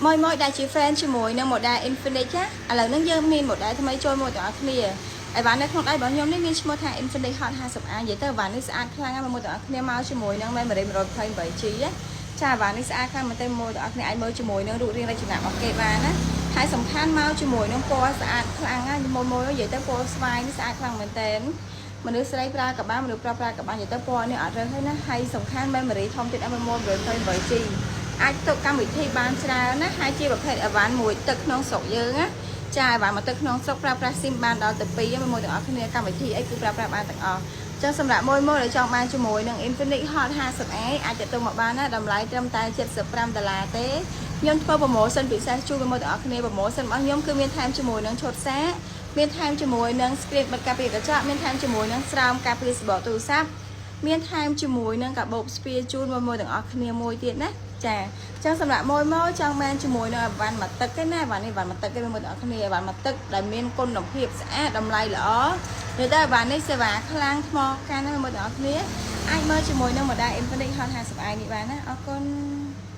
មួយមួយដែលជា fan ជាមួយនឹង model Infinix ណាឥឡូវហ្នឹងយើងមាន model ថ្មីចូលមកទាំងអស់គ្នាអីវ៉ាន់នៅក្នុងដៃរបស់ខ្ញុំនេះមានឈ្មោះថា Infinix Hot 50i និយាយទៅអីវ៉ាន់នេះស្អាតខ្លាំងណាស់មួយទាំងអស់គ្នាមកជាមួយនឹង memory 128 G ណាចាអីវ៉ាន់នេះស្អាតខ្លាំងមែនទែនមួយទាំងអស់គ្នាអាចមើលជាមួយនឹងរូបរាងរចនារបស់គេបានណាហើយសំខាន់មកជាមួយនឹងពណ៌ស្អាតខ្លាំងណាស់មួយមួយនិយាយទៅពណ៌ស្វាយនេះស្អាតខ្លាំងមែនទែនមនុស្សស្រីប្រើក៏បានមនុស្សប្រុសប្រើក៏បាននិយាយទៅពណ៌នេះអត់រើសទេណាហើយសំខាន់ memory ធំទៀត 128 G អាចទុកកម្មវិធីបានច្រើនណាហើយជាប្រភេទអីវ៉ាន់មួយទឹកក្នុងស្រុកយើងណាចាអីវ៉ាន់មួយទឹកក្នុងស្រុកប្រើប្រាស់ស៊ីមបានដល់ទៅ2មួយទាំងអស់គ្នាកម្មវិធីអីគឺប្រើប្រាស់បានទាំងអស់ចឹងសម្រាប់មួយមួយដែលចង់បានជាមួយនឹង Infinix Hot 50i អាចទាក់ទងមកបានណាតម្លៃត្រឹមតែ75ដុល្លារទេខ្ញុំធ្វើ promotion ពិសេសជូនមួយទាំងអស់គ្នា promotion របស់ខ្ញុំគឺមានថែមជាមួយនឹងឈុតសាកមានថែមជាមួយនឹង screen បិទការពារកញ្ចក់មានថែមជាមួយនឹងស្រោមការពារសំបកទូរស័ព្ទមានថែមជាមួយនឹងកាបូបស្ពាជូនមួយមួយទាំងអស់គ្នាមួយទៀតណាចាអញ្ចឹងសម្រាប់មួយមកចង់បានជាមួយនឹងអីវ៉ាន់មួយទឹកទេណាអីវ៉ាន់នេះអីវ៉ាន់មួយទឹកទេមួយទាំងអស់គ្នាអីវ៉ាន់មួយទឹកដែលមានគុណភាពស្អាតតម្លៃល្អនិយាយទៅអីវ៉ាន់នេះសេវាខ្លាំងថ្មកាន់ណាមួយទាំងអស់គ្នាអាចមើលជាមួយនឹង model Infinix Hot 50i នេះបានណាអរគុណ។